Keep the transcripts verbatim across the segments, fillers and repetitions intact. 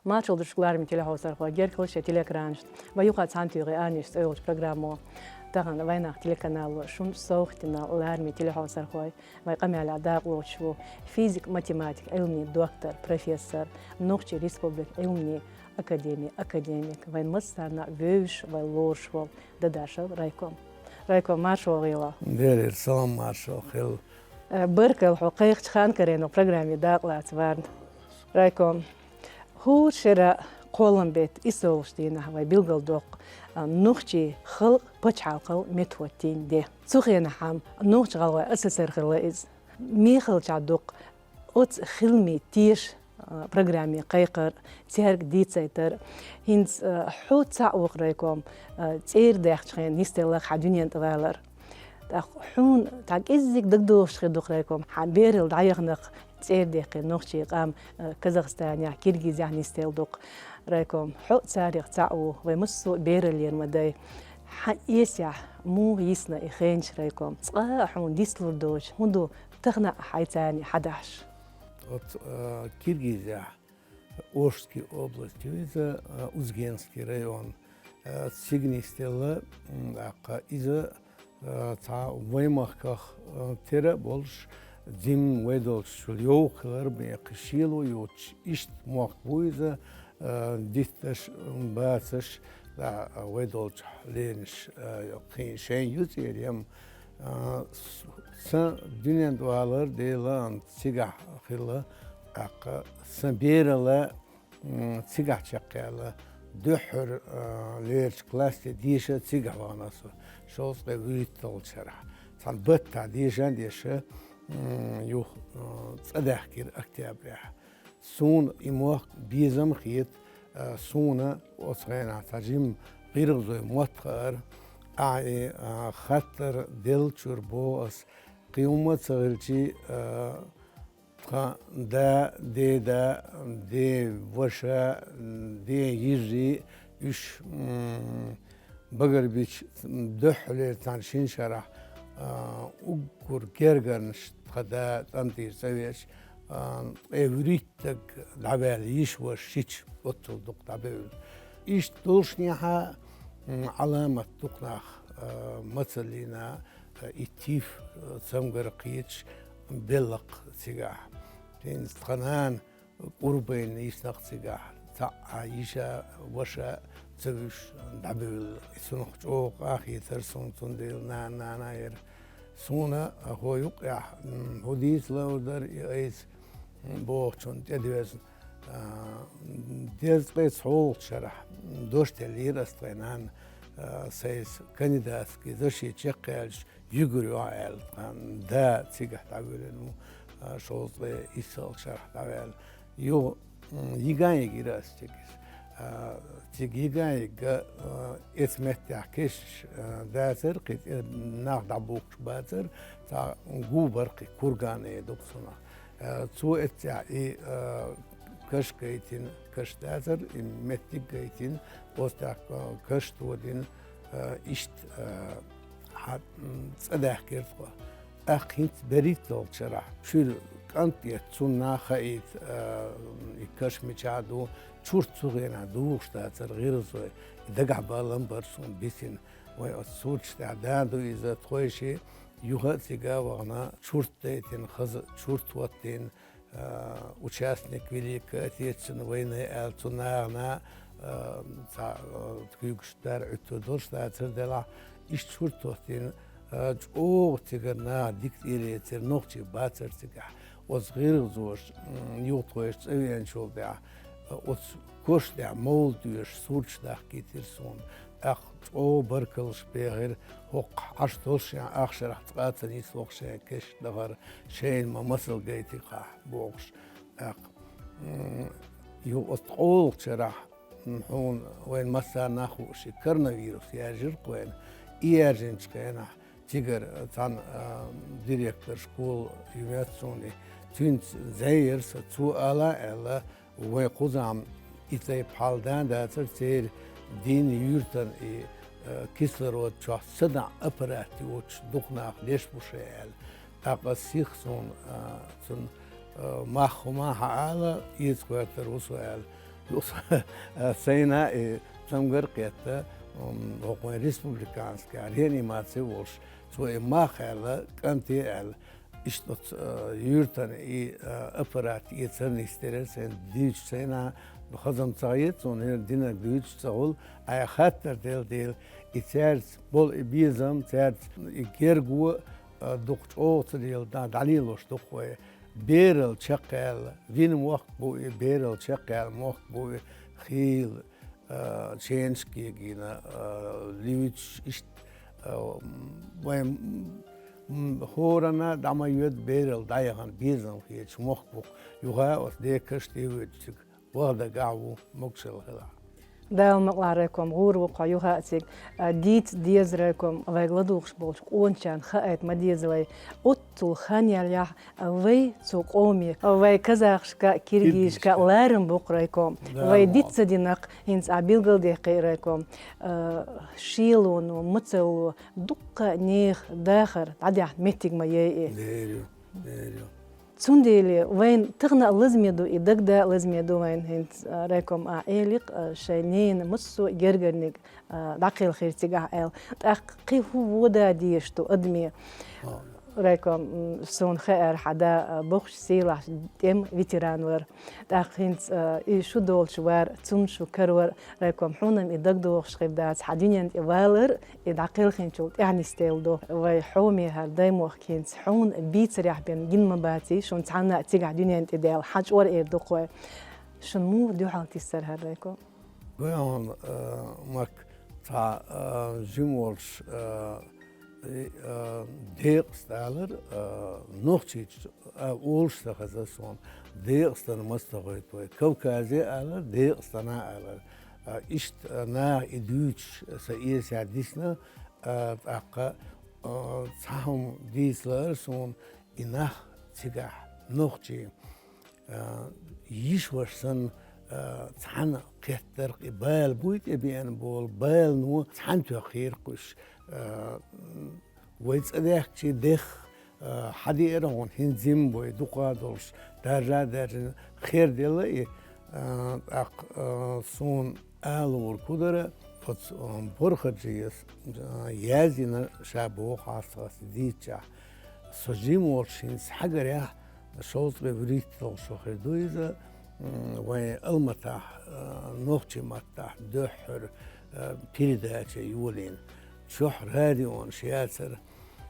Маршал ду шуга, лараме телехьовсархой, герга хила шоай телеэкранашта. Вай юха цхьана туьйгӀе «Аьннаш» цӀе йолча программо. Тахан вайнах телеканало шун совгӀат дина, лараме телехьовсархой, вай къамаьлах дакъа лоацаш ва физик-математика Ӏилмий доктор, профессор, Нохчий Республика Ӏилмий академий академик, вайна массарна вевзаш, вай лоруш вола Дадашев Райком. Райком, марша вогӀийла. Делера салам, марша хила. Э, баркал хьо кхайкхача ханкарено программе дакъа лаца варна. Райком, хӀора шера кхоллам бетта иссалгӀача дийнахьа вай билгалдоаккх, а, нохчий халкъа пачхьалкхал меттахӀоттийна де. Цу хенахьа-м Нохч-ГӀалгӀай АССР хилла иза. Мехалча дукха оцу хиламий теша, а, программе кхайкхар, цаьрга дийцайтар. ХӀинца, а, хьо цхьаъ ву-кх, Райком, а, цӀера даьхначу хенахь нисделла-кх хьан дуьнен тӀе валар. ТӀаккха хьуна цхьа кӀеззиг дагадогӀуш хир ду-кх, Райком, хьан берал дӀаяханарг цӀера даьккхина нохчий къам, э, Казахстанехь, Киргизехь нисделла ду-кх. Райком, хьо царех цхьаъ ву, вай массо а бераллера ма дай. Хьан эсехь муха йисна и хенаш, Райком? Цкъа а хьуна дицлур доцуш хӀун ду тахана а хьайца хьадахьаш? Оцу, э, Киргизехь, Ошский область ю иза, а, Узгенский район. А, цига нисделла, м, тӀаккха иза, а, цхьа вай махках, а, тера а болуш, дин вай долчул йовха хилар бен кхин шело йоцуш, иштта мохк бу иза, а, дитташ, м, бацаш, а, вай долчохь леринаш, а, кхин шайн ю цӀера ям, а, с-, сан дуьнен тӀе валар Делан цигахь хилла, тӀаккха сан бералла, м, цигахь чекхъяьлла, дуьххьара, а, лерачу классе деша цигахь вахана со, шовзткъе вуьрхӀитталгӀачу шарахь. Цхьана баттахь деша а деша, м, юха, а, цӀа даьхкира октябрехь. Суна и мохк безам хета, а, суна оцу хенахь цхьа жимма гӀиргӀазой мотт хаьара, ахь и, а, хаттар деллачуьра боху ас, кхин хӀумма а ца хилчий, а, тхан да, деда, ден ваша, ден йижарий, уьш, м, багара бича, дуьххьалера цхьана шина шарахь, а, уггар гергарнаш тхан да цӀа тӀера цӀа веача, а, ткъе вуьрхӀитта стаг дӀаваьлла йиша-ваша шича, оццул дукха дӀабевлла. Иштта долушшехь, м, Ӏаламат дукха нах, а, мацаллина, а, и тиф, а, цамгар кхеташ белла-кх цигахь. ХӀинца тхан нана кӀур байна йисна-кх цигахь, цхьа а йиша, ваша ца вуьйш дӀабевлла. Цунах чӀогӀа къахетара суна, цундела нана нана яра. Суна хӀокху юккъехь, м, хӀун дийца луур дара и айса, м, бохучунна тӀедоьзна, а, дезткъе цхьолгӀачу шарахь дош теллийра ас тхайн нанна, а, сайца кандидатский защита чекхъяьлча, юьгур йохьа аьлла, тхан да цигахь дӀавоьллина ву, а, шовзткъе иссалгӀачу шарахь дӀаваьлла. Юха, м, йиган йигира ас цига. А, цига йиган йигга, а, эцу меттехь кешнаш, а, дацара, кхин тӀе нах дӀабухкуш бацара, цхьа гу бара кхин курган а ду-кх цунах. А, цо эццехь и, а, каш гайтина, каш дацара, и меттиг гайтина, оцу тӀехь, а, каш тодина, а, иштта, а, хьан, м, цӀа даьхкира тхо. ТӀаккха хӀинца берхӀитталгӀачу шарахь чуьра кӀант а эцна, цунна а хаийта, а, и каш мичахь ду, чурт цу хенахь духуш дацара гӀиргӀазой, и дагахь балам бара суна бисина. Вай оцу сурташ тӀехь да ду иза, тхойшиъ юха а цига а вахана, чурт дайтина, хаза чурт хӀоттийна, а, участник Великой Отечественной войны аьлла, цу нахана, а, цхьа, а, куьйгаш дар Ӏуьттур долуш дацара делахь, иштта чурт хӀоттийна, а, чӀогӀа цигара наха дика тӀелецира, нохчий бацара цигахь. Оцу гӀиргӀазоша, м, юха тхойша цӀа веанчул тӀаьхьа, а, оцу коша тӀехь мовлид доьшуш сурташ дахкийтира суна. ТӀаккха чӀогӀа баркаллаш бехира, хӀокху Ӏаш долуш шен ахчанах цкъа а ца нисло-кх шайн кешнаш дахар, шайна ма масал гайтира-кх ахь бохуш. ТӀаккха, м, юха оцу ткъолгӀачу шарахь, м, хьуна вайна массарна а хууш, и коронавирус яьржира-кх вайна. И яьржинчу хенахь цигара цхьана, а, директор школы ю моьтту суна и. Цуьнца зӀе яра сан, цо ала а аьлла, вайн кхузахь-м и тайпа хьал дан а дацара, церан дийнан юьртана и, э, кислород чохь садаӀа аппарат йоцуш дукха нах леш бу шайн аьлла. ТӀаккха ас сиха суна, э, цунна, э, мах хӀума хьан ала, эца гӀоьртар ву со аьлла. Сайна и цамгар кхетта, м, хӀокхуьн республиканская реанимация волуш, цо и мах аьлла, кӀанте аьлла, иштта оцу, а, юьртана и, а, аппарат эцар нисдерар сайна дуьйцуш сайна, хазам ца хета суна, хӀара динарг дуьйцуш ца хуьлу, айхьа хаттар делла дела, и цаьрца болу и безам, цаьрца и герго, а, дукха чӀогӀа ца лела, дӀа-, дӀалелош ду-кх вай. Берал чекхъяьлла вина мохк бу и, берал чекхъяьлла мохк бу и, хийла, а, ченаш кегийна, а, луьйчуш иштта, а, м, вайн, м, хӀоранна дӀа ма йоьду берал дӀаяхана безам хеташ мохк бу-кх. Юха оцу декарш тӀе а воьдуш цига ваха дагахь ву, могушалла хилахь. Дала мукъ лахь, райком, гӀур ву-кх хьо юха а цига, а, дийца деза, райком, вайга ладугӀуш болчу къоначарна хаийта ма деза вай. Оццул хан яллехь, а, вай цу къоме, а, вай казахашка, киргизашка ларам бу-кх, райком. Вай диц ца дина-кх, хӀинца ахь билгалдаьккхи, райком, а, шелоно, мацалло, дуккха а нехан дахар дӀадаьхна меттиг ма яй и. Дера ю, дера ю. Цундела вайна тахана а лазаме ду, и дагадаа а лазаме ду вайна хӀинца, а, райком, а, элира-кх, а, шайн ненан массо а гергарниг, а, дӀакхелхира цигахь аьлла. ТӀаккха кхин хӀун вода дезаш ду адаме? Райком, м, суна хаьара, хьан да, а, боккхачу сийлахьчу тӀеман ветеран вара. ТӀаккха хӀинца, а, и шу долчу вара, цунна шу карор, райком, хьуна-м и дагадогӀуш хир дац, хьан дуьнен тӀе валар, и дӀакхелхинчул тӀаьхьа нисделла ду. Вай хьоме хӀара даймохк хӀинца хьуна бийцарехь бен гина ма баций, шуна цхьанна а цигахь дуьнен тӀе даьлла, хьан чӀор эр ду-кх вай. Шуна муха дуьхьал тиссара хӀара, райком? Вай хьуна, а, Макка, цхьа, а, жима волуш, а, и, а, Декъаста алар, а, Нохчийчу, а, олуш ца хеза суна. Декъастан маса тахойту вай. Кавказе алар, Декъастана алар. А, иштта, а, наха и дуьйцуш сан эсехь дисна, а, тӀаккха, а, цхьа хӀума дийца лаара суна, и нах цигахь, нохчий, а, йиша-ваша санна, а, цхьаьна кхеттарх и бала буй тӀебеана болу, балано цхьаьна тоьххийракх уьш, а, вай цӀа даьхкичи дехха, а, хьан деара хьуна хӀинца жима бой, дукха долуш, даржа а даьржина, хер делла и, а, тӀаккха, а, суна алур ку дара, оцу, а, Борхаджиас, а, яздина ша боху хьастагӀас дийцчахь. Со жима волуш хӀинца хьагарехь, шовзткъе вуьрхӀитталгӀа шо хир ду иза, м, вайн Алматахь, а, нохчийн маттахь дуьххьара, а, передача йолийна. Чохь радионаш яцара.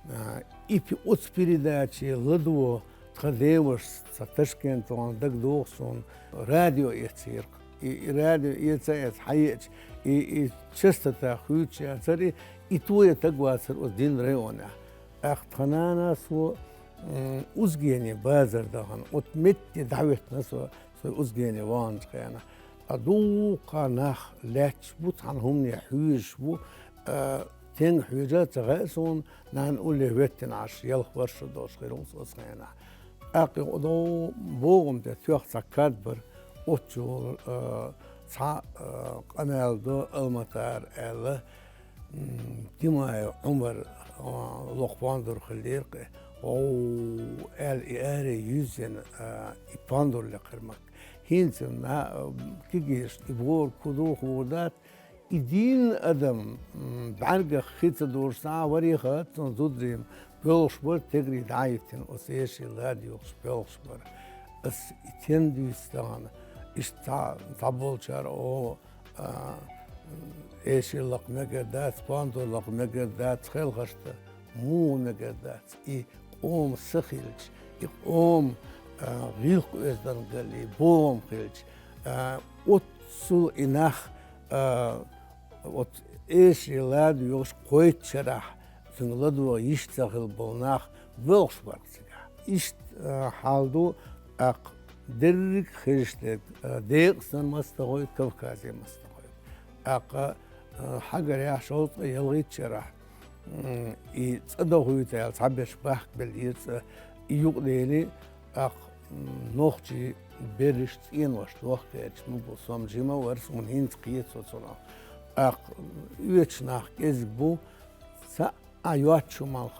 А, и пи-, оцу передаче ладогӀа тхан девашас, цхьа Ташкентахь дагадогӀу суна, радио эцийра-кх. И, и радио эца а эцна хьаеача, и, и частота хуьйцуш яцара, и, и тоя таг вацара оцу дийнан районехь. ТӀаккха тхан нанас ву, м, Узгене базар дахана, оцу метте дӀахӀоьттина со, со Узгене ваханчу хенахь. Ткъа дуккха нах лаьтташ бу, цхьана хӀумане хьоьжуш бу, а, стенга хьоьжу а ца хаьа суна, нана улле хӀоьттина Ӏаш, ялх-ворхӀ шо долуш хир ву со оцу хенахь. ТӀаккха юкъа богӀам тӀе тоьхна цхьа кад бара, оццул, а, цхьа, а, къамел до Алматара аьлла, м, Димаев Ӏумар, а, локху пондар хилира-кх. «Оу», аьлла, и аре юьззина, а, и пондар лекхира Макка. ХӀинца на-, а, кегийрашна и бохург хӀун ду, хӀун дац, и дийна адам, м, бӀаьргах хи ца долуш цхьа а варе хаьа цунна зударий, боьлхуш бара, тегри дӀа а йитина, оцу эший лада йохуш боьлхуш бара. Ас и стенна дуьйцу тахана, иштта цхьа, цхьаболчара оха, а, эший лакха мегар дац, пондар лакха мегар дац, хелхаршта муха мегар дац. И къоман са хилча, и къоман, а, гӀиллакх-оьздангаллин богӀам хилча, а, оццул и нах, а, оцу эший лада йохуш кхойтта шарахь, цуьнга ладогӀа йиш ца хилла болу нах боьлхуш бара-кх цигахь. Иштта, а, хьал ду, тӀаккха дерриг а хезаш дерг, а, Декъастан маса тахойту, Кавказе маса тахойту. ТӀаккха, а, хьагарехь шовзткъе ялхитта шарахь, м, и цӀа дохуьйту аьлла, цхьаберш бахкабеллера цӀа, и юкъадели, тӀаккха, м, нохчий берриш цӀенош дохкерча ма бу, со-м жима а вара, суна хӀинца кхета со цунах. ТӀаккха оьцуш нах кӀезиг бу, цхьа а йоццуш хӀуманах,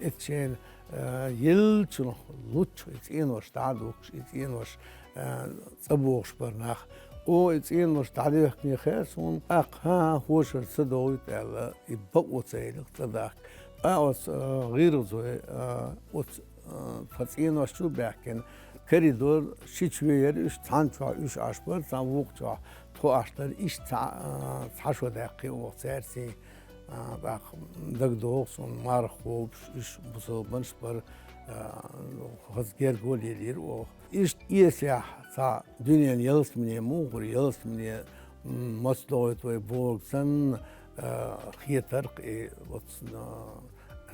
эцу шайна, а, еллачунах луччух и цӀенош дӀа а духкуш, и цӀенош, а, цӀа бохуш бара нах. О, и цӀенош дӀадехкане хаьа суна, тӀаккха, хӀан-хӀан, хӀошар ца догӀийта аьлла, и бакъо ца елира цӀадахка. ТӀаккха оцу, а, гӀиргӀазой, а, оцу, а, тхан цӀенош чу а баьхкина, коридор ши чоь яра уьш, цхьана чохь уьш Ӏаш бара, цхьана вукху чохь тхо Ӏаш дара, иштта цхьа, а, цхьа шо даьккхи оха цаьрций. А, тӀаккха дагадогӀу суна, марха ховш, уьш бусалбанаш бара, а, хаза герга лелийра оха. Иштта эсехь цхьа дуьненан ялсамане, муха хуьлу ялсамане, м, маца догӀуьйту вай бохург санна, а, хетара-кх и оцу, а,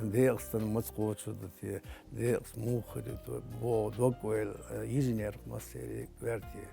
декъаца маца кхочур ду те, декъаца муха хир ю те боху дог ойла, а, йижинера массеран коьрте.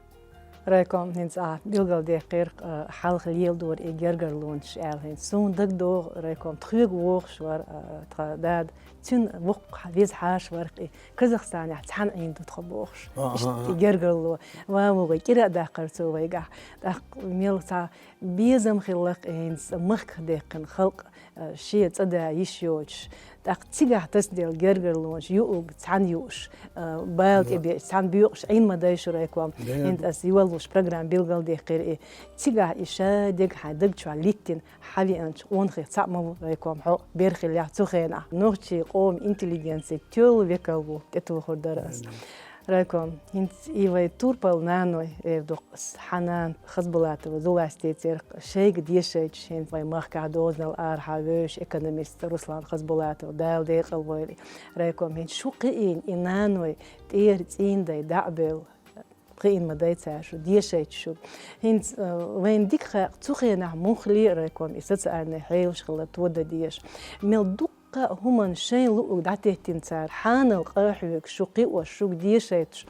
Райком, хӀинца ахь билгалдаьккхира, а, хьалха леладора и гергарлонаш аьлла. ХӀинца суна дагадогӀу, Райком, тхоьга вогӀуш вара, а, тхан дада, цуьнан воккха веза хьаша вара-кх и, Казахстанехь цхьаьна Ӏийна ду тхо бохуш. А, иштта а, а. И гергарло. Ва вогӀий, кӀира а даккхара цо вайгахь. ТӀаккха мел цхьа безам хилла-кх и, хӀинца махках даьккхина халкъ, а, шен цӀа да йиш йоцуш. ТӀаккха цигахь тасаделла гергарлонаш юург цхьаьна юуш, а, бала тӀе беача, цхьаьна боькъуш Ӏийна ма дай шу, Райком. ХӀинца ас йоллуш программа билгалдаьккхира и. Цигахь и ша дегахь даг чохь литтина хьавеанчу къонахех цхьаъ ма ву, Райком, хьо бер хиллехь цу хенахь. Нохчийн къоман интеллигенцин тоьлла векал ву, тӀетухур дара ас. Райком, хӀинца и вай турпал наной эр ду-кх ас, хьан нана Хазбулатова Зуласте церах шайга дешайча, хӀинца вай махкахь дозанал арахьа вевзаш экономист Руслан Хазбулатов, Дала декъал войла. Райком, хӀинца шу кхиийна и наной тӀера цӀийндай дӀа а бевлла, кхиийна ма дай цара шу, дешайча шуьга. ХӀинца, а, вайна дика хаьа-кх цу хенахь муххале а, Райком, и социальный хьелаш хилла тодан дезаш. Мел дуккха а хӀуманна шайн луург дӀатеттина цара, хьанал къахьоьгуш, шу кхиош, шуьга дешайташ.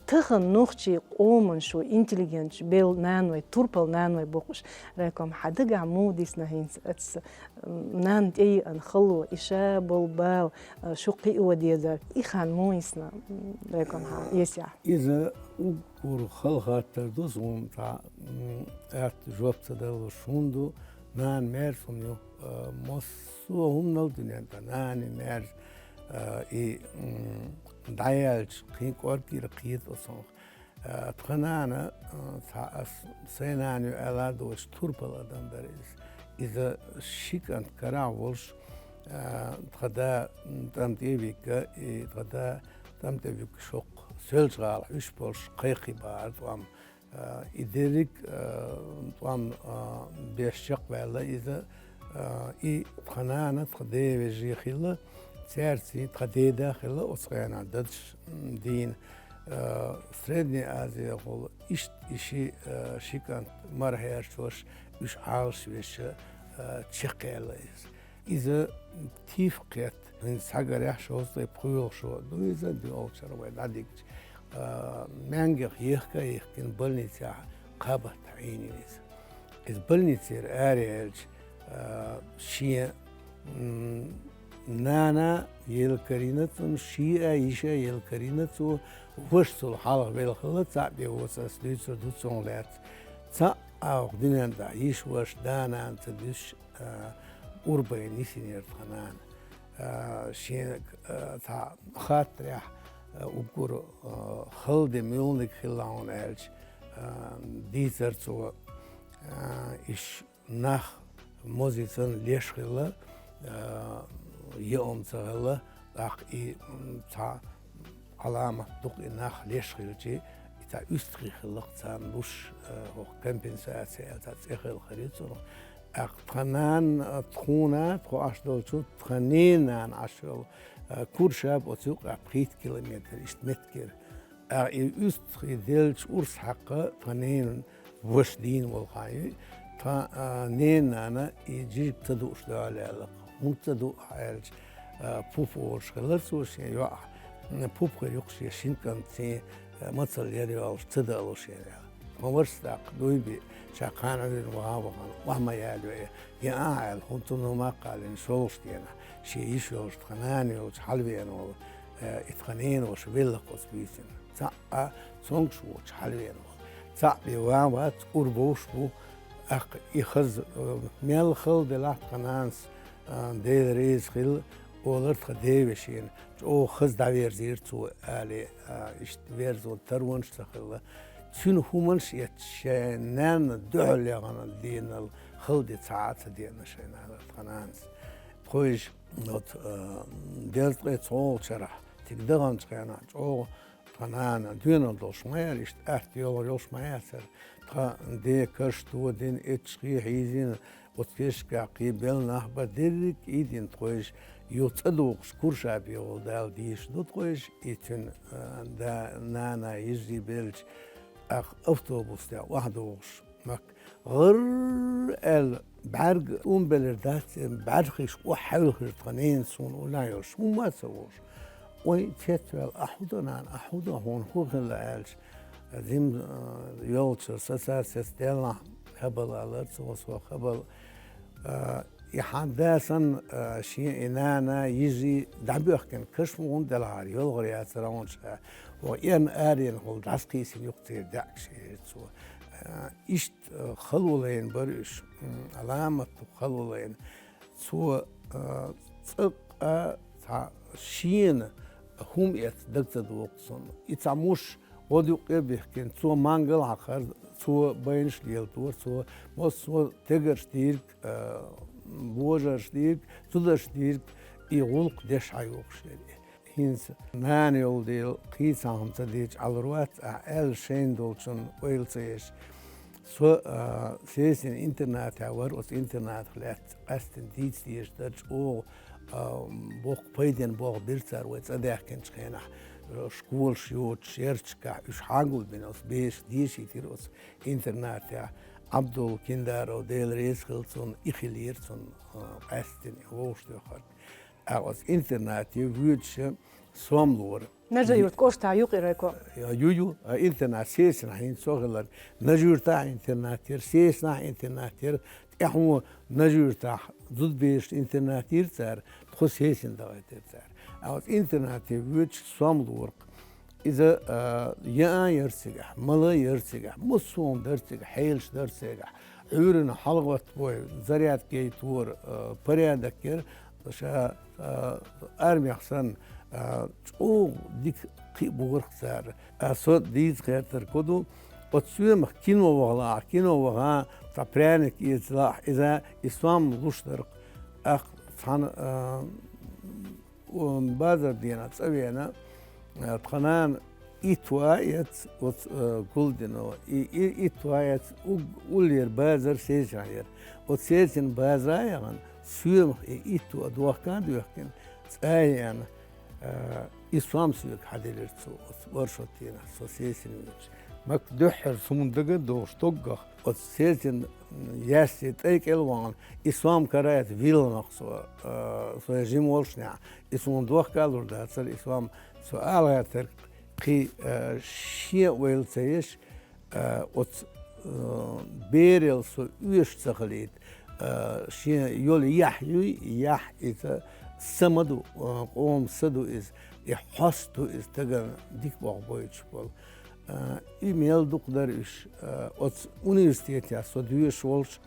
Тахана нохчийн къоман шу интеллигенташ белла наной, турпал наной бу-кх уьш. Райком, хьан дагахь муха дисна хӀинца оцу нанна тӀееана хало, и ша болу бала, а, шу кхио дезар, и хан муха йисна, м, Райком, хьан эсехь? Иза уггар хала хаттар ду суна, цхьа, м, атта жоп ца далуш хӀунда ду, нана маьрша хӀума ю, а, массо а хӀуманал дуьнен тӀе нана маьрша, а, и, м, дӀаяьлча кхин кӀоргера кхета оцунах. А, тхан нана, а, цхьа ас сайн нана ю аьлла а доцуш, турпал адам дара иза. Иза ши кӀант карахь волуш, а, тхан да, м, тӀам тӀе а вигна, и тхан да тӀам тӀе вуьгуш хӀокху Соьлжа-ГӀала хьуьйсуш болуш кхайкхий бахара тӀом. А, и дерриг, а, тӀом, а, беш чекхваьлла иза, а, и тхан нана тхан ден вежарий хилла, цаьрций тхан деда хилла оцу хенахь дадаш, м, дийна. А, Средняя Азияхула иштта и ши, а, ши кӀант мара хьерчош, уьш Ӏалашвеш, а, чекхъяьлла иза. Иза тиф кхетта, хӀинца схьагарехь, шовзткъе пхоьалгӀа шо ду иза, доьалгӀачара вай дӀадигча, а, маьнгех ехка а йихкина, больницехь кхаа баттахь Ӏийна ю иза. Иза больницера араяьлча, а, шен, м, нана елла карийна цунна, шиъ а, йиша а елла карийна цо, ваша цул хьалха велла хилла, цхьаъ бен воцу, ас дуьйцур ду цунах лаьцна. Цхьаъ а оха дуьнен тӀехь йиша, ваша, да-нана ца дуьсуш, а, ур байна йисинера тхан нана. А, шена, а, цхьа хаттарехь, а, уггар, а, хала де муьлханиг хилла хьуна аьлча, а, дийцара цо, а, иш нах мозий санна леш хилла, а, яа хӀума ца хилла, тӀаккха и, м, цхьа Ӏаламат ду-кх и нах леш хилча, и цхьа уьстагӀий хилла-кх царна луш, э, хӀокху компенсаци аьлла цхьа цӀе хилла хир ю цунах. ТӀаккха тхан нана, э, тхуна, тхо Ӏаш долчу, тхан ненан нана Ӏаш йолу, э, Куршаб оцу юккъехь пхийтта километр иштта меттигера. ТӀаккха и уьстагӀий деллачу урс хьакха тхан ненан ваша дийна волу хан ю. Тхан, а, ненан нана и жижиг ца дууш дуьхьал яьлла-кх. ХӀунда ца дуу аьлча, а, пуп волуш хилла цо шен йоӀах. Пуп хир ю-кх шен шина кӀантий, а, мацалла яр йолуш ца даалуш яр аьлла. Тхан вашас тӀаккха дуй би, ша кхана Ӏуьйранна ваха а вахана, охьа ма яьлла ве, яа аьлла, хӀунда цунна хӀума а кхаллина, шолгӀачу денахь, шен йиша йолуш тхан нана йолчу хьалавеана волу, а, и тхан ненан ваша велла-кх оцу буьйсанна. Цхьаъ а цомгуш воцуш хьалавеана волу. Цхьаъ бен ван вац, ур бовш бу, тӀаккха и хаза, э, мел хала делахь тхан нанас, э, Дела реза хила, олура тхан ден вешина, чӀогӀа хаза дӀаверзийра цо, али, э, иштта верзо таронаш ца хилла. Цуьнан хӀуманаш а эцна, шайн нанна дуьхьал яхана дийнал хала де ца Ӏа ца деана шайн нанас, тхан нанас. Тхойша, вот, э, дезткъе цхьоалгӀачу шарахь, цига даханчу хенахь чӀогӀа тхан нана доьналла долуш ма яра, иштта атта йолу йолуш ма яцара. Тхан ден каш тодина, эццахь хьийзина, оцу кешнашкахь кхин белла нах бан дерриг а ийдина тхойша, юха цӀа духуш Куршабе волу Дала дийшина ду тхойша, и цуьнан, а, да, нана йижарий беллачу, тӀаккха автобус тӀехь охьадогӀуш Макка. ГӀарр аьлла, бӀаьрг тӀум белира дац, бӀаьрхиш охьахьаьвлира тхан ненан, суна уллехь йолуш, хӀумма а ца волуш. Ой, цецваьлла, ахь хӀун до, нана, ахь хӀун до, хьуна хӀун хилла аьлча, жима, а, йолчуьра сацацецдаьллахь, хабал алара цо, со хабал, а, и хьан да санна, а, шен и нана, йижарий дӀабоьхкина каш ма хӀунда делахьара, йолхур яцара хьуна ша, хӀокху эрна аренахула дӀасакхийсина юкъа церан даьӀахкаш, элира цо. А, иштта, а, хала валийна бара уьш, м, Ӏаламат ду хала валийна. Цо, а, цкъа а цхьа шена хӀума эцна дага ца догӀу цунна. И цхьа муш гӀодаюккъе а бихкина, цо мангал а хьаькхира, цо байнаш а леладора, цо массо а тегарш дийриг, а, божарш дийриг, зударш дийриг, и гӀуллакх деш хьайогӀуш яра и. ХӀинца нана йолу дела, кхин цхьа хӀума ца дийцича Ӏалур вац, ахь аьлла шайна долчунна ойла ца еш. Со, а, Сесин интернатехь вара, оцу интернатах лаьцна къаьсттина дийца дезаш дара, чӀогӀа, а, боккха пайденна болх бира цара вай цӀа даьхкинчу хенахь, а, школаш йоцуш ярташкахь уьш хьагулбина, оцу бераш дешийтира оцу интернатехь. Абдул Киндаров, Дела реза хила цунна, и хилира цунна, а, къаьсттина вовшах доьхург. А оцу интернате воьдуш сом лора. Нажи-Юрт кӀоштахь ю-кх и, Райко? Ю, ю, а интернат Сесинахь хӀинца со хиларг. Нажи-Юртахь интернат яра, Сесинахь интернат яра, тӀаьхьо Нажи-Юртахь зудабераш интернат йира цара, тхо Сесина дахийтира цара. А оцу интернате воьдуш сом лора-кх. Иза, а, яа яра цигахь, мала яра цигахь, массо а хӀума дара цигахь, хьелаш дара цигахь. Ӏуьйранна хьалагӀоттабой, зарядка яйтора, а, порядок яра, ша, а, армех санна, а, чӀогӀа дика кхиа богӀура-кх цара. А со дийца гӀертарг хӀун ду, оцу соьмах кино вахалахь, кино вахана, цхьа пряник эцалахь, иза и сом луш дара-кх. ТӀаккха цхьана, а, О, базар дийнахь цӀа веана, а, тхан нана итт ван эцна оцу, а, гулдина. И, и, итт ван эцна уг-, уллера базар Сесинахь яра. Оцу Сесина базара а яхана, соьмах и итт ван дохка а доьхкина, цӀа а еана, а, и сом соьга хьаделира цо оцу маршрут дийнахь, со Сесина воьдуш. Макка дуьххьара суна дага а долуш доггах, оцу Сесина яьсси тӀай кӀел а вахана, и сом карайта вилла-кх со, а, со жима волушшехь, и суна дохка а лур дацара, и сом, со ала гӀертарг кхин, а, шен ойла ца еш, а, оцу, а, берал со оьшуш ца хилийта, а, шен йолу яхь юй, яхь иза са ма ду, а, къоман са ду иза, и хьоста ду иза, стагана дика болх бойтуш болу. А, и мел дукха дара уьш. А, оцу университетехь со доьшуш волуш,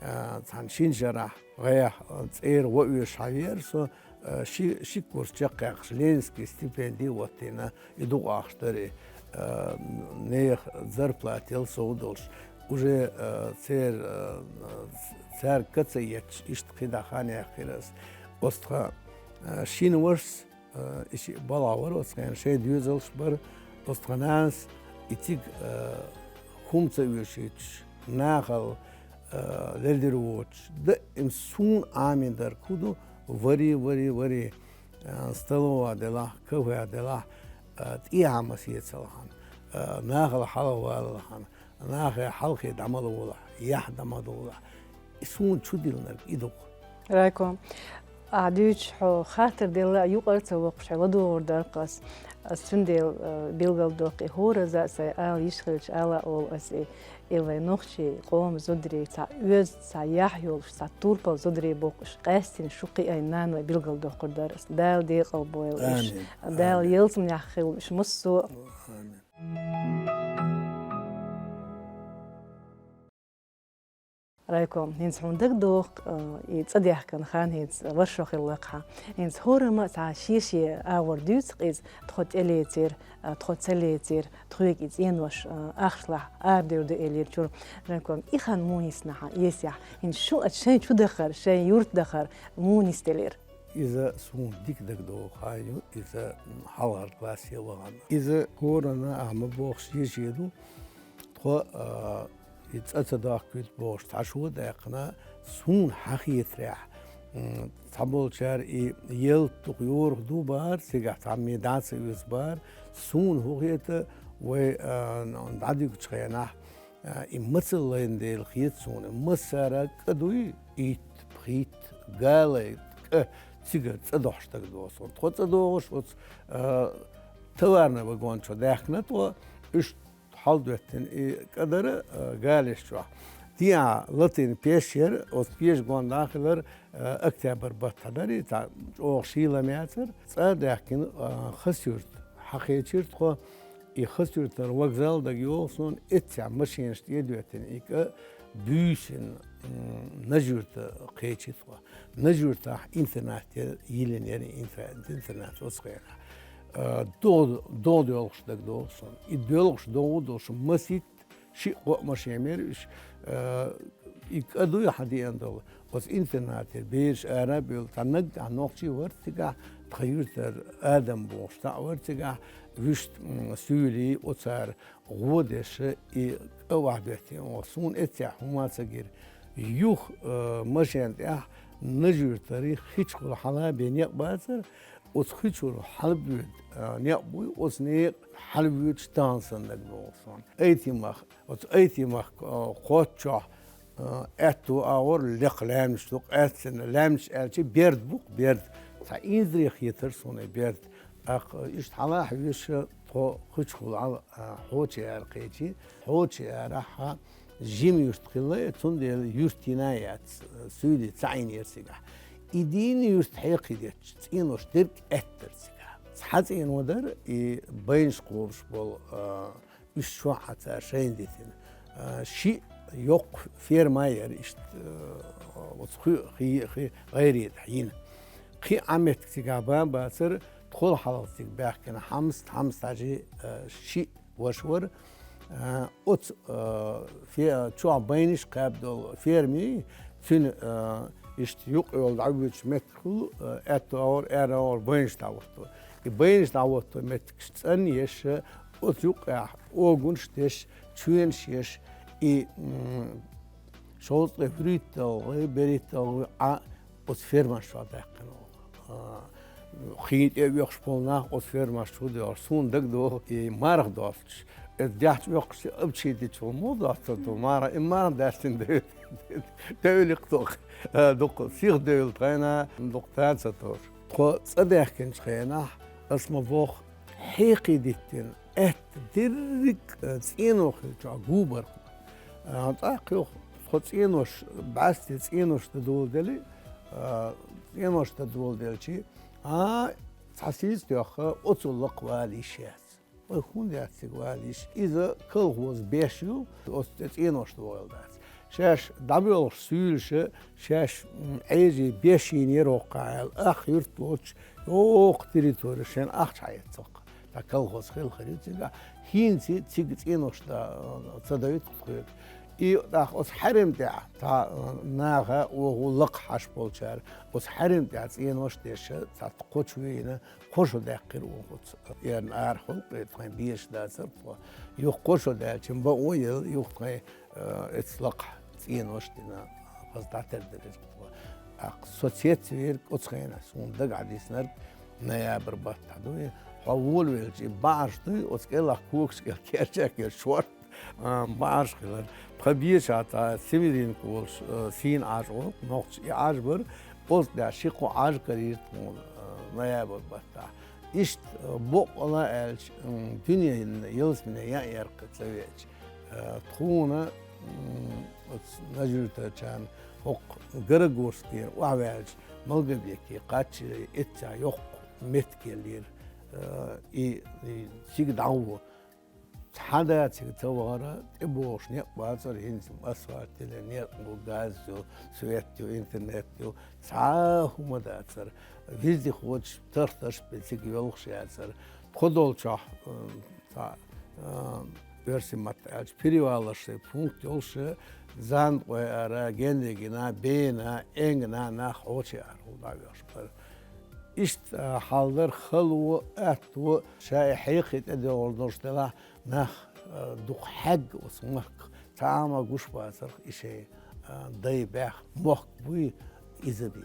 а, цхьана шина шарахь гӀайгӀа, а, цӀера гӀо оьшуш хьавеара со, а, ши, ши курс чекхъяьккхаш, Ленинский стипенди а хӀоттийна, и дукха ахча дара и, а, нехан зарплата яла сов долуш. Уже, а, церан, а, цаьрга ка ца етташ, иштта кхидӀа хан яьккхира ас. Оцу тхан, а, шина вашас, а, и шиъ балхахь вара оцу хенахь, шайн доьзалш бара. Оцу тхан нанас и цига, а, хӀума ца оьшуьйтуш, нахал, а, лердира воцуш, даим суна Ӏамийна дерг хӀун ду, вари, вари, вари, а, столовехь делахь, кафехь делахь, а, тӀехьа масеца лахьана, а, нахал хьалха вала лахьана, нахе хьалхе дӀа ма лолахь, яхь дӀа ма долахь. И суна чу диллинарг и ду-кх. Райко, ахь дуьйцуш хьо хаттар делла а, юкъара ца воккхуш хьо ладугӀур дара-кх ас. Ас цундела, э, билгалдоккху, и хӀоразза а сайн ала йиш хилча, ала а олу ас и, и вайн нохчийн къоман зударий, цхьа оьзда, цхьа яхь йолуш, цхьа турпал зударий боккхуш, къаьсттина шу кхиайна наной билгалдоккхур дара ас. Дала декъал бойла уьш. Амин. Дала ялсаманехь хуьлда уьш массо а. Амин. Райком, хӀинца хьуна дагадогӀу, э, и цӀа даьхкина хан хӀинца варшо хилла хьан. ХӀинца хӀораммо цхьа шен-шен агӀор дуьйцу-кх иза, тхо тӀелецира, э, тхо ца лецира, тхоьга и цӀенош, э, ахчалахь арадевр ду элира чура. Райком, и хан муха йиснахьа, эсехь, хӀинца шу а шайн чу дахар, шайн юрт дахар муха нисделира? Иза суна дика дагадогӀу хан ю, иза, м, хьалхара классе вахана. Иза хӀоранна ахьа ма бохуш шен-шен ду, тхо, а, и цӀа ца дохкуьйту бохуш, цхьа шо даьккхина, суна хьан хетарехь, м, цхьаболчара и ялта дукха йорах ду бахара, цигахь цхьамма дӀа ца оьцу бахара, суна хӀун хета, вай, а, дӀадуьгучу хенахь, а, и мацалла лайна дела хета суна, массара кӀа дуй, итт, пхийтта, галай кӀа цигара цӀа дохьуш дагадогӀу суна. Тхо цӀа догӀуш оцу, а, товарный вагон чу даьхкина тхо, уьш хьалдоьттина и кӀа дара, а, галеш чохь. ДиӀа латийна пеш яра, оцу пешан гонаха хилар, а, октябрь баттахь дара, и цхьа чӀогӀа шийла ма яцара. ЦӀа а даьхкина, а, Хасюрт хьакхечира тхо. И Хасюртара вокзал дагайогӀу суна, эццехь машинаш тӀе а доьттина, и кӀа буьйсанна, м, Нажи-Юрта кхечи тхо. Нажи-Юртахь интернат яра, йиллина яра интер-, интернат оцу хенахь. А, догӀа, догӀа доьлхуш дагадогӀу суна. И доьлхуш догӀа долуш масийтта шиъ-кхоъ машен мера уьш, а, и кӀа дуй хьан деана долу. Оцу интернатера бераш ара а бевлла, цхьа наггахь нохчий вара цигахь, тхан юьртара Адам бохуш цхьаъ вара цигахь, вуьшта, м, суьйлий оцара гӀо деш и кӀа охьадоьттина. Суна эццехь хӀума ца гира. Юха, а, машен тӀехь Нажи-Юртара хи чухула хьала бен некъ бацара, оцу хи чуьра хьалабоьду, а, некъ буй, оцу некъа хьалавоьдуш тахана санна дагадогӀу суна. Айти мах, оцу айти мах, а, кхоччохь, а, аьтту агӀор лекха лаьмнаш ду, къаьстина лаьмнаш аьлча берд бу-кх, берд. Цхьа инзаре хетара суна и берд. ТӀаккха иштта хьала а хьоьжуш тхо хи чухула хьала, а, Хьоча-Яра кхечи, Хьоча-Ярахь жима юрт хилла, цундела юрт йина яц, суьйли ца Ӏийнера цигахь. И дийна юрт хьекхий детташ, цӀенош дерг аьттара цигахь. Цхьа цӀено дара, и байнаш кхобуш болу, а, уьш чохь а цара шайна дитина. А, шиъ йоккха ферма яра иштта, а, оцу хи, хи, хи гӀайре тӀехь йина. Кхин а меттиг цигахь бан бацара, тхол хьалха цига баьхкина Хьамст, Хьамст-Хьаьжи, а, шиъ ваша вара. А, оцу, а, фе-, чохь байнаш кхаьбна долу ферми, цуьнан, а, иштта юкъ йолу дӀавоьдуш меттиг хуьлу, а, аьтту агӀор, аьрру агӀор байнаш дӀахӀотто. И байнаш дӀахӀотто меттигаш цӀанъеш, оцу юккъехь огунаш деш, чоьнаш еш, и, м, шовзткъе хӀоритталгӀий, берхӀитталгӀий Ӏа оцу фермаш чохь даьккхина. А, хин тӀе а оьхуш болу нах оцу фермаш чу хӀу доьлхуш. Суна дагадогӀу, и марха доцуш, и даьхьчу оьхуш обчийдича муха доцур ду марха, и марха даьстина девлла, девлла-кх дукха, а, дукха сиха девлла тхайна, дукха тан ца тоьшу. Тхо цӀа даьхкинчу хенахь, ас ма боху, хьекхий диттина, аьтта дерриг а цӀено хилчохь губарх. А, тӀаккха юха тхо цӀенош, бӀаьсте цӀенош дан доладелли, а, цӀенош дан доладелчи, а, цхьа сийца тоьхна, оцу лакха вала йиш яц. Вай хӀунда яц цига вала йиш? Иза колхоз беш ю, оцу тӀе цӀенош догӀийла дац. Шаьш дӀабоьлхуш суьйлаша, шаьш, м, Ӏежий беш йийна яра хӀокхахь аьлла, ах юрт волчу йоккха территори шайн ахча хьаэццалц. Цхьа колхоз хилла хир ю цигахь. ХӀинца цига цӀенош дан, а, ца дойту тхоьга. И тӀаккха оцу хьаьрам тӀехь, цхьа, а, наха, оха лакха хьаш болчара, оцу хьаьрам тӀехь цӀенош деш, цхьа кхо чу вийна, кхо шо даьккхира оха оцу эрна арахула, тхайн безаш дацара тхо. Юха кхо шо даьлча, бакъо а елла, юха тхайн, э, эцу лакхахь цӀенош а дина, хаза дӀатардира тхо. ТӀаккха со цецвийра оцу хенахь, суна дагахь диснарг, ноябрь баттахь дуй, хьо волавелча, и бӀараш дуй, оцу кӀелахь когаш кӀел керча а кер шорта, а, бӀараш хилар. Тхан бешахь цхьа Семеренко волуш, а, сийна Ӏаж вара, нохча и Ӏаж бара, оцу тӀехь ши-кхо Ӏаж карийра тхуна, а, ноябрь баттахь. Иштта, а, боккъала аьлча, м, дуьненан ялсамане ян яркха ца веача, а, тхуна, м, оцу Нажи-Юртарчарна хӀокху Горогорскера охьаваьлча, Малгобеке кхаччале эццехь йоккха меттиг еллера, а, и, и цига дӀагӀо. Цхьа дациг ца вахара, тӀебогӀуш некъ бацара, хӀинца асфальт йилла некъ ю, газ ю, свет ю, интернет ю, цхьа хӀума дацара. Вездеходаш, тахташ бе цига йолуш яцара. Тхо долчохь, м, цхьа, а, оьрсийн маттахь аьлча, перевалаш, шайн пункт йолуш, Зандакъой ара, Гендигина, Бена, Энгна нах хьочий ара хӀума дӀавоьхуш бара. Иштта, а, хьал дара, хало, атто, ша и хьекхий тӀедогӀур долуш делахь, нах, а, дукха хьегна оцу махках, цхьа а ма гуш бацарх и шайн, а, дай баьхна мохк буй, иза бий.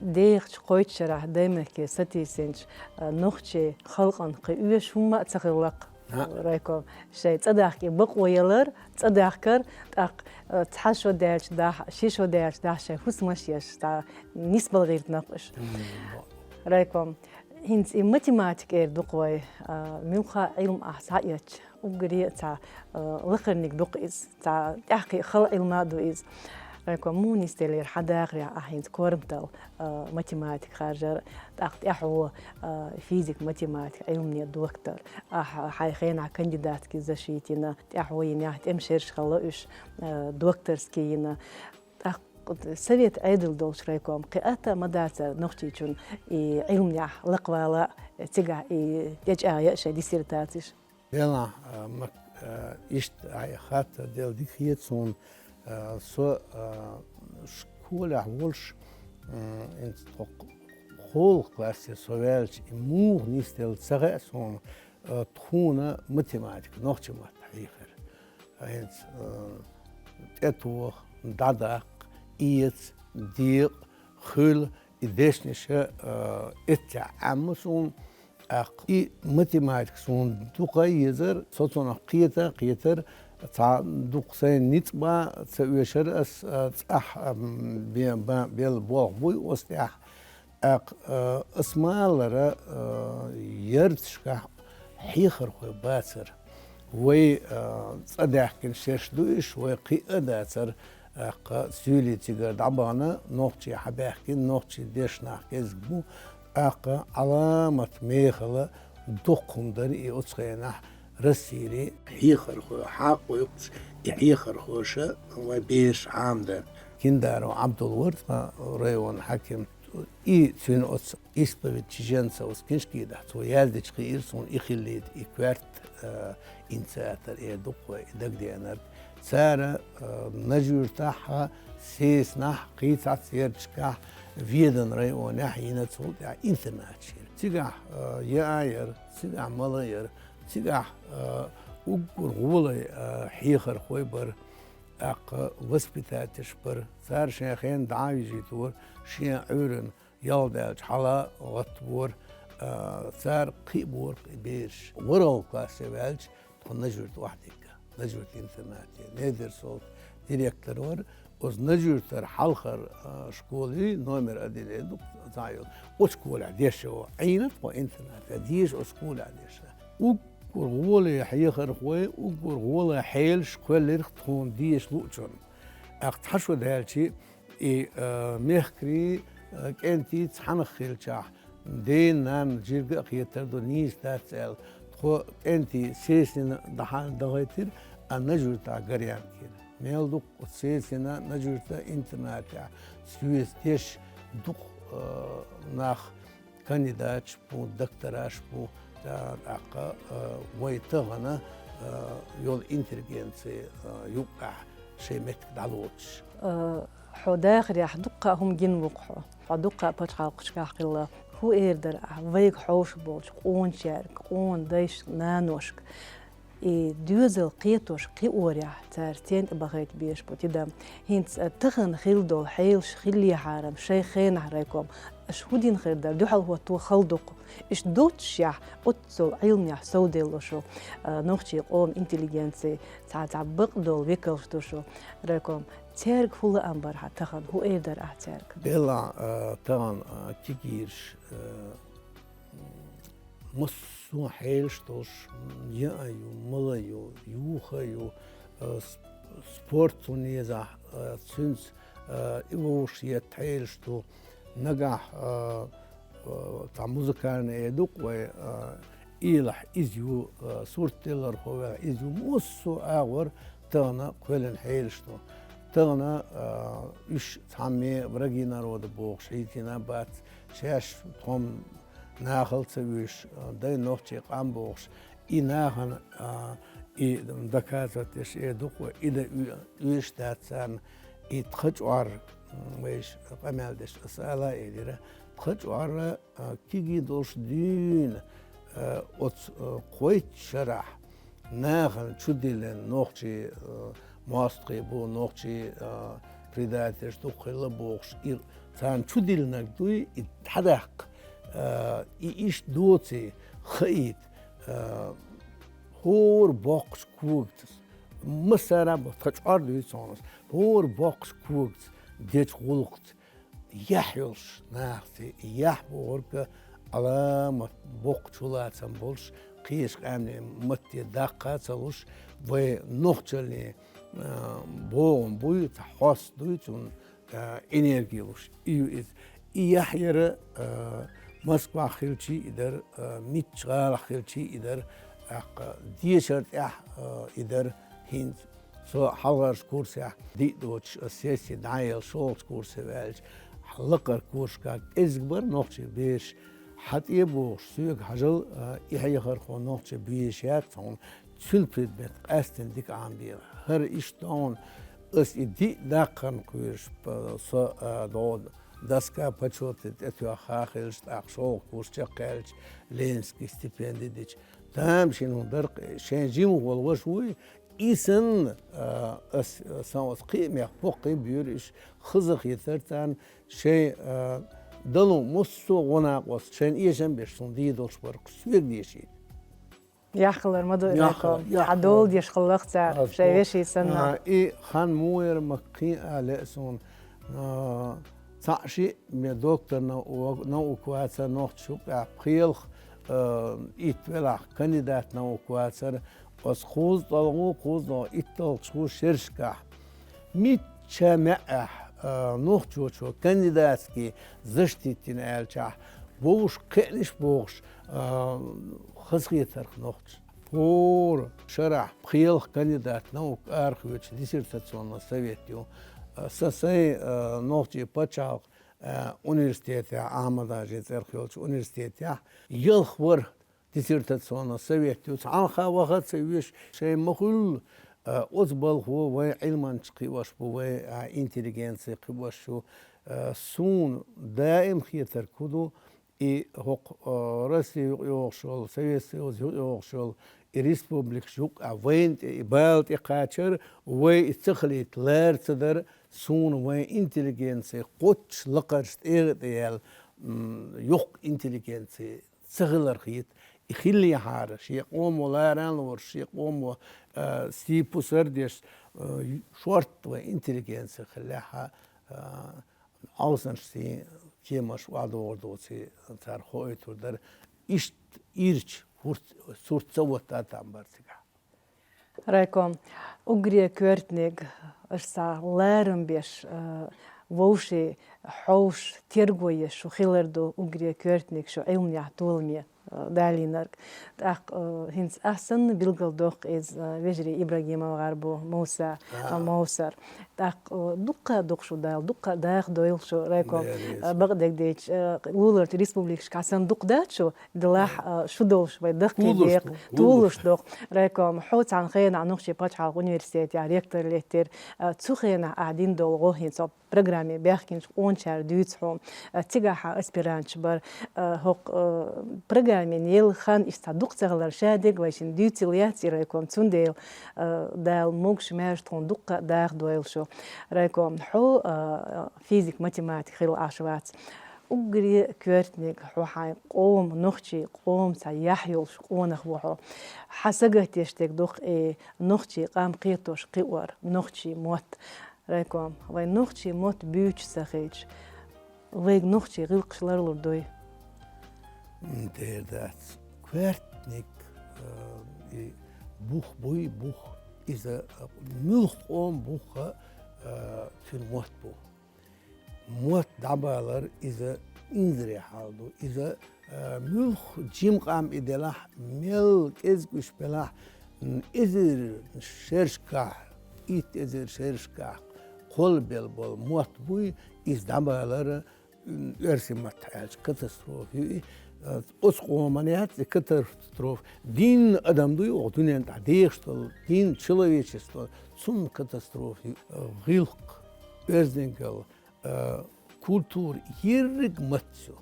ДегӀачу кхойтта шарахь Даймахке сатийсинчу, а, нохчийн халкъана кхин оьшу хӀумма а ца хилла-кх. А. Райком, шайн цӀа дахка и бакъо ялар, цӀа дахкар, тӀаккха, а, цхьа шо даьлча дахь, ши шо даьлча дахь шайн хӀусамаш еш, цхьа нисбала гӀиртинарх уьш. М. Райком, хӀинца и математика эр ду-кх вай, а, муьлхха а Ӏилма ахь схьаэцча, уггаре а цхьа, а, лакхарниг ду-кх иза, цхьа тӀаьххье хала Ӏилма а ду иза. Райком, муха нисделира хьан дахарехь ахь хӀинца корматалла, а, математика харжар, тӀаккха тӀаьхьо, а, физик-математика Ӏилмане доктор. Ахь хьайн хенахь кандидатский защита йина, тӀаьхьо йинехь, тӀеман шераш хилла уьш, а, докторский йина. ТӀаккха совет Ӏедал долчу, райком, кхин атта а ма дацара Нохчийчунна и Ӏилманехь лакхавала, цигахь и тӀечӀагӀъян шайн диссертацеш? Делахь, а, ма-, а, иштта хаттар делла дика хета суна, а, со, а, школехь волуш, м, хӀинца тхо кхоалгӀа классе со ваьлча, и муха нисделла ца хаьа суна, а, тхуна математика нохчийн маттахь хьехар. ХӀинца, а, тӀетоха, дӀадаккха, эца, декъа, хуьла, и дешнаш, а, эццехь Ӏемма суна, тӀаккха и математика суна дукха а езара, со цунах кхета а кхетара, цхьа дукха сайна ницкъ бан ца оьшура ас, а, цӀахь, а, бе-, ба-, белла болх буй оцу тӀехь. ТӀаккха, а, ас ма-аллара, а, ярташкахь хьехархой бацара. Вай, а, цӀа даьхкина шераш ду уьш, вай кхиъна а дацара, тӀаккха суьйлий цигара дӀабахана, нохчий хьабаьхкина, нохчий дешна нах кӀезиг бу, тӀаккха Ӏаламат мехала дукха хӀума дара и оцу хенахь Россели. Хьехархой хьакхойкхуш, и хьехархоша вай бераш Ӏамадан. Киндаров Ӏабдул вара тхан районан хьаькам. И цуьнан оцу «Исповедь чеченца» оцу книжки тӀехь цо яздича хиира суна и хиллийта, и коьрта, а, инициатор эр ду-кх вай, и дагадеанарг. Цара, а, Нажи-Юьртахь а, Сесанахь а, кхин цхьацца ярташкахь, Веданан районехь а йина цул тӀаьхьа интернаташ йира. Цигахь, а, яа яра, цигахь мала яра, цигахь, а, уггар гӀоле, а, хьехархой бара, тӀаккха воспитательш бара. Цара шайн хенахь дӀа а вижийтора, шен Ӏуьйранна ялхадаьллачу хьала гӀаттавора, а, цара кхиабора-кх и бераш. ВорхӀалгӀа классе ваьлча, тхо Нажи-Юьрта охьадигна. Нажи-Юьрта интернате. Недерсолт директор вара. Оцу Нажи-Юьртара хьалхара, а, школа ю, номер один ду-кх цхьа йолу. Оцу школехь дешна ву. Ӏийна тхо интернате. Деша оцу школехь дешна. Уггар гӀоле хьехархой, уггар гӀоле хьелаш кхоьллира-кх тхуна деша луучунна. ТӀаккха цхьа шо даьлча, и, а, мехкарий, а, кӀентий цхьаьнах хилчахь, ден-нанна жирга а хетар ду, нийса дац аьлла, тхо кӀентий Сесина дахьа дахийтира, а Нажи-Юьртахь гарьян кийра. Мел ду-кх оцу Сесина, Нажи-Юьрта интернатехь соьца дешна дукха, а, нах, кандидаташ бу, доктораш бу, а, тӀаккха, а, вай тахана, а, йолу интеллигенци, а, юккъехь шайн меттиг дӀалоцуш. А, хьо дахарехь дуккха а хӀума гина ву-кх хьо. Хьо дуккха а пачхьалкхашкахь хилла. ХӀун эр дара ахь вайга хьовш болчу къоначаьрга, къона дайшка, наношка? И доьзал кхетош кхиорехь, цара стенна тӀе бахийта безаш бу тидам. ХӀинца, а, тахана хилла долу хьелаш хиллехьара-м шайн хенахь, райком, аша хӀун дина хир дара, дуьхьал хӀотто хала ду-кх. Иштта доццушехь, оццул Ӏилманехь совделлалуш ву, а, нохчийн къоман интеллигенци, цхьа, цхьа бакъдолу векалш ду шу, райком. Цаьрга хӀун лаам бара хьан тахана, хӀун эр дара ахь цаьрга? Делахь, а, тахана, а, кегийраш, а, массо а хьелаш долуш, яа ю, мала ю, юха ю, а, с-, спорт хӀун езахь, а, цуьнца, а, и вовшахъетта хьелаш ду. Нагахь, а, а, цхьа музыкальный эр ду-кх вай, а, Ийлахь иза ю, а, сурт тиллар ховел иза ю, муссо агӀор тахана кхоьллина хьелаш ду. Тахана, а, уьш цхьамме враги народа бохуш хьийзина бац, шаьш тхом нахал ца вуьйш, а, дай нохчий къам бохуш, и нахана, а, и доказывать деш, э, дукха, и да уь-, уьш дац царна, и тха чӀор, м, вайш къамел деш, аса ала элира, тха чӀор, а, киги долуш дуьйна, а, оцу, а, кхойтта шарахь нахана чудиллина нохчий, а, мостагӀий бу, нохчий, а, предательш дукха хилла бохуш, и царна чудиллинарг дуй, и дӀадаккха, а, и иштта доций хаийта, а, хӀора боккхачу когацас, массара а бо-, тхан чӀор дуьйцу хьуна ас, хӀора боккхачу когацас, дечу гӀуллакхца, яхь йолуш нахаца, яхь бохург а Ӏаламат боккхачу лацам болуш, кхечу къаьмнийн матте даккха а ца луш, вай нохчаллин, а, богӀум буй, цхьа хьост дуй, цунна, а, энерги луш. И ю иза. И яхь яра, а, Москвахь хилчий и дара, а, мичча гӀалахь хилчий и дара, тӀаккха дешар тӀехь, а, и дара хӀинца. Со хьалхарчу курсехь диъ доцуш, аса сесси дӀаяьлла шолгӀачу курсе ваьлча, лакхара курсашкахь кӀезиг бара нохчий бераш, хьан тӀе а бохуш, соьга хьажал, а, и хьехархо нохча безаш яц хьуна, цуьнан предмет къаьсттина дика Ӏамабела. ХӀара иштта ду хьуна, аса и диъ даккхарна кхоьруш, п-, со, а, догӀу доска почёта тӀетоьхна хилча, тӀаккха шолгӀа курс чекхъяьлча, Ленинский стипенди дича. Тамашийна хӀума дара-кх, шайн жимахволу ваша вуй, и санна, а, ас, сан оцу кхиамех боккхий буьйра иш хазахетар царна, шайн, а, дало массо а гӀо-накъост шайна эшам беш суна дийр долуш бара-кх, соьга дешийта. Яххалар ма ду, Яххалар, Райком. Яххалар. Хьан дола деш хилла-кх цара, Аз шайн бо-, веший санна. А, и хан муха яра ма кхин а лаьа суна. А, цхьаъ-шиъ ме доктор нау-, наук вацара нохчашкахь, пхелах, а, итт велахь кандидат наук вацара, оцу кхузткъалгӀа, кхузткъалгӀа итталгӀачу шерашкахь. Мичча маьӀӀехь, а, нохчочо кандидатский защитить йина аьллачахь, вовшах кхиънаш бохуш, а, хазахетарх нохча. ХӀора шарахь пхелах кандидат наук арахоьцуш диссертационный совет ю. А, сан сайн, а, нохчийн пачхьалкх, а, университетехь, Ахьмад-Хьаьжин цӀарах йолчу университетехь, ялх вара диссертационный совет ю, цхьанхьа ваха а ца веш, шайн ма-хуьллу, а, оцу балхо вайн Ӏилманчаш кхиош бу, вайн, а, интеллигенция кхиош ю. А, суна даим хетарг хӀун ду, и хӀокху, а, Россия юкъайогӀуш йолу, Совет Союз юкъайогӀуш йолу и республикаш юкъа вайна тӀе и бала тӀекхачар, вай и ца хилийта лара ца дара, суна вайн интеллигенция кхоччуш лакхарчу тӀегӀа тӀе яьлла, м, йоккха интеллигенция ца хилар хета. И хиллехьара, шен къомо ларан лоруш, шен къомо, а, сий-пусар деш, а, шортта вайн интеллигенция хиллехьа, а, Ӏовсанаш сий кемаш охьадогӀур доций, цара хоуьйтур дара. Иштта ирча хӀурц-, сурт ца ватта а там бара цигахь. Райком, уггаре коьртаниг, аша цхьа ларам беш, а, вовший хьовш, терго еш шу хилар ду, уггаре коьртаниг шу Ӏилманехь толаме, а, далийнарг. ТӀаккха, а, хӀинца ахь санна билгалдоккху иза, а, вежарий ИбрагӀимов гӀар бу, Муса, а, Мовсар. ТӀаккха, а, дуккха а дукха шу дала, дуккха а даха дойла шу, Райком, а, бакъдерг дийцича, а, луларчу республикашкахь санна дукха дац шу, делахь, а, шу долуш вай даккхий декъа, тулуш ду. Райком, хьо цхьана хенахь Нохчийн пачхьалкхан университетехь ректор леттира, а, цу хенахь ахь дина долу гӀо хӀинца программе баьхкинчу къончара дуьйцу хьуна. А, цигахь хьан аспиранташ бара, а, хӀокху, а, программе елла хан иштта дукха ца хилар шадерг вайшинна дуьйцийла яц и, Райком, цундела, а, Дала могуш маьрша тхуна дуккха а даха дойла шу. Райком, хьо, а, физик-математик хилла Ӏаш вац. Уггаре коьртаниг хьо хьайн къоман, нохчийн къоман цхьа яхь йолуш къонах ву хьо. Хьан сагатдеш дерг ду-кх и нохчийн къам кхетош кхиор, нохчийн мотт. Райком, вайн нохчийн мотт буьйцуш ца хилча, вайга нохчийн гӀиллакхаш ларлур дуй? М, дера дац. Коьртаниг, э, и бух буй, бух. Иза, э, муьлхха къоман бух а, э, цуьнан мотт бу. Мотт дӀабалар иза инзаре хьал ду, иза Э, муьлха жима къам и делахь, мел кӀезиг уьш белахь, м, эзар шерашкахь, итт эзар шерашкахь кхоллабелла болу мотт буй, иза дӀабалар, м, оьрсийн маттахь аьлча, катастрофа ю и. Э, оцу къоман яц и катастрофа. Дийнна адам дуй оха дуьнен тӀехь дехаш долу, дийнна человечество, цунна катастрофа ю. Э, гӀиллакх, оьздангалла, э, культура, ерриг маттаца.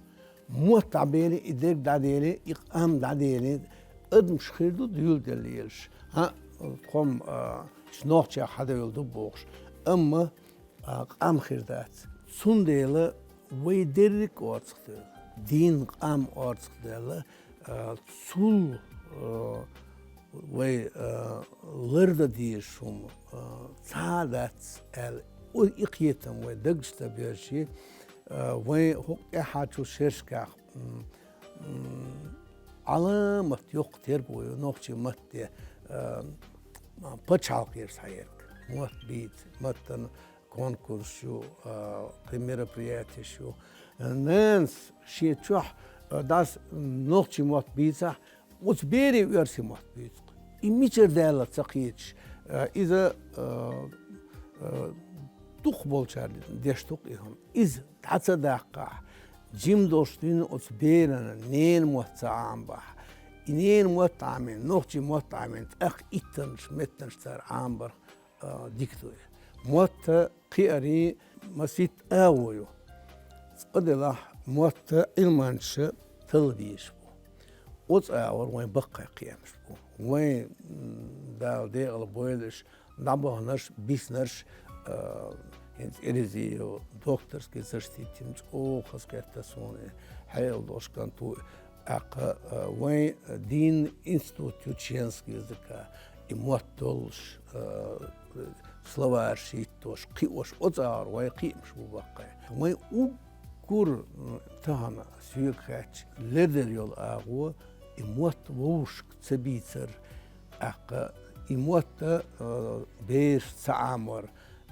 Мотт дӀабеле, и дерг дӀаделе, и къам дӀаделе, адамаш хир ду дуьйладелла лелаш. ХӀаъ, тхо-м, а, нохчех хьадевлла ду бохуш. Амма, а, къам хир дац. Цундела вай дерриг а орцахдаьлла, дин, къам орцахдаьлла, а, цул, а, вай, а, лардан дезаш хӀума, а, цхьа а дац аьлла, и кхетам вай дагчу ца бевзаш, а, вай хӀокху тӀаьххьарчу шерашкахь, м, м, Ӏаламат йоккха терго ю нохчийн матте, а, пачхьалкхера схьаерг. Мотт бийца, маттана конкурсаш ю, а, кхин мероприятиеш ю. Нанас шен чохь, а, дас нохчийн мотт бийцахь, оцу бере оьрсийн мотт буьйцу-кх. И мичара даьлла ца кхеташ, а, иза, а, а, дукхахболчара деш ду-кх и хӀума. Иза дӀа ца даккхахь, жима долуш дуьйна оцу берана ненан мотт ца Ӏамабахь, и ненан мотт Ӏамийна, нохчийн мотт Ӏамийна, тӀаккха иттаннаш, меттаннаш цара Ӏамабарх, а, дика ду и. Мотт кхиарий масийтта агӀо ю. Цкъа делахь, мотт Ӏилманчаша талла безаш бу. Оцу агӀор вайн баккхий кхиамаш бу. Вайн, м, Дала декъала бойла уьш, дӀабаханарш, биснарш, а, хӀинца Элизиев докторский защитина чӀогӀа хазахетта суна, хьекъал долуш кӀант ву. ТӀаккха, а, вайн дийнна институт ю чеченский языка, и мотт долуш, а, словарь шийттош, кхиош, оцу агӀор вайн кхиамаш бу баккхий. Вайн уггар, м, тахана соьга хаьттича, лердер йолу агӀо и мотт вовшашка ца бийцар, тӀаккха и мотт, а, бераш ца Ӏамор,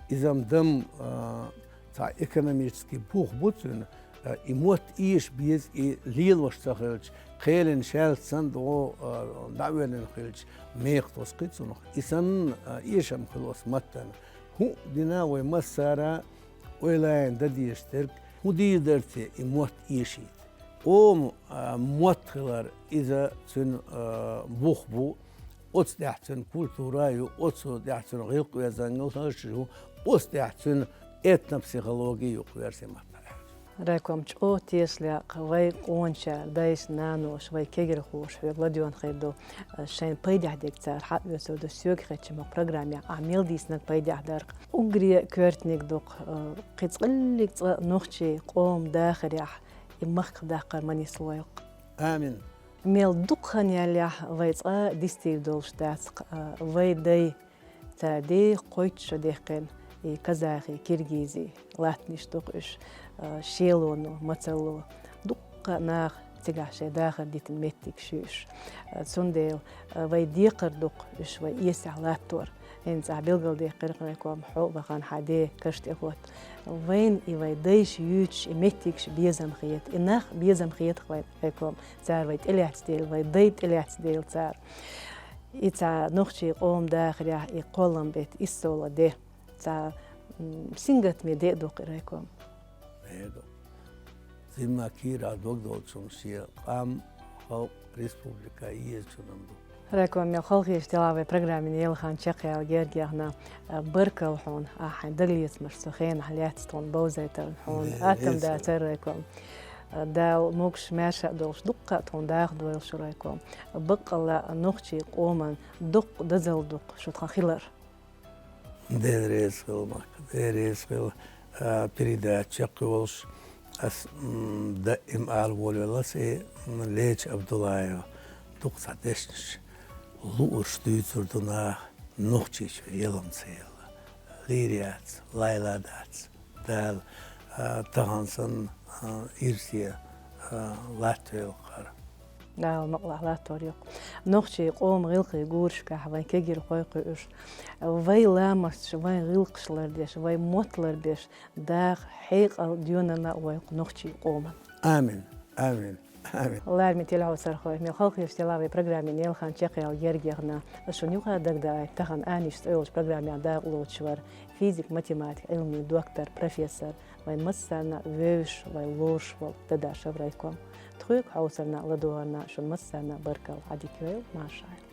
иза-м дам, а, цхьа экономический бух бу цуьнан, а, и мотт эша беза, и лелош ца хилча, кхелина шаьлта санна догӀу, а, дӀаоьллина хилча, мекха тосу кхин цунах. И санна, а, эшам хуьлу оцу маттана. ХӀуъа дина вай массара ойланна дан дезаш дерг, хӀун дийр дара те и мотт эшийта? Къоман, а, мотт хилар, иза цуьнан, а, бух бу, оцу тӀехь цуьнан культура а ю, оцу тӀехь цуьнан гӀиллакх-оьздангалла а ю, оцу тӀехь цуьнан этнопсихологи а ю кху оьрсийн маттахь аьлча. Райком, чӀогӀа тешалла, вай къоначара дайша, наноша, вай кегийрхоша хьоьга ладоьгӀна хир ду, а, шайна пайдехь дерг цара хьаоьцур ду, соьга хетча ма программехь ахь мел дийцинарг пайдехь дара. Уггаре коьртаниг ду-кх, а, кхин цкъа-, цкъа нохчийн къоман дахарехь и махках даккхар ма нислойла-кх. Амин. Мел дукха хан ялалехь вай цкъа а дистийр долуш дац-кх, а, вай дай, цара дехьа кхойтта шо даьккхина, и казахи, киргизи, латтанаш ду-кх уьш, а, шелоно, мацалло. Дуккха а наха цигахь шайн дахар дитина меттигаш ю уьш. А, цундела, а, вай декхар ду-кх уьш вай эсехь латтор. ХӀинца ахь билгалдаьккхира, Райком, хьо а вахана хьан ден каш тӀе хӀотта. Вайна и вай дайша юьйцуш и меттигаш безам хета, и нах безам хета-кх вайна, Райком. Цара вай тӀелаьцна дела, вай дай тӀелаьцна дела цара. И цхьа нохчийн къоман дахарехь и кхоллам беттан иссолгӀа де, цхьа, м, сингаттаме де а ду-кх и, Райком. Де ду. Зимма кийрахь дог долчунна шен къам, халкъ, республика езачунна ду. Райком, мел халахеташ делахь вай программина елла хан чекхъяла герга яхна, а, баркалла хьуна, ахь хьайн дагалецамаш цу хенахь лаьцна тхуна бовзийтарна, хьуна атта дацара, Райком. А, Дала могуш-маьрша а долуш, дуккха а тхуна даха дойла шу, Райком. Баккъалла а нохчийн къоман доккха дозалла ду-кх шу тхан хилар. Дела реза хуьлда, Макка, Дела реза хуьлда, а, передача чекхйолуш. Ас, м, даим ала волавелла ас и, м, Леча Абдуллаева дукха цхьа дешнаш луурш дуьйцур ду наха, нохчийчоь ялам ца елла. Лийр яц, лайла дац. Дала, а, тахана санна, а, ирсе, а, латтавелла кхара. Дала мукъалахь латтор ю-кх. Нохчийн къоман гӀиллакхийн гурашкахь вайн кегийрхой кхуьуш, вайн ламасташ, вайн гӀиллакхаш лардеш, вайн мотт ларбеш даха хьекъал, доьналла а войла-кх нохчийн къоман. Амин, амин. Амин. Ларми телехьовсархой, мел халхеш тела вай программе нелхан чекъял гергехна. Шун юха дагдаай, тахан аниш цӀойлуш программе дакълуч вар. Физик, математик, илми доктор, профессор. Вай массана вевш, вай лош вал, дада шаврайком. Тхуйк хьовсарна, ладугӀарна, шун массана баркал хьадиквел, машай.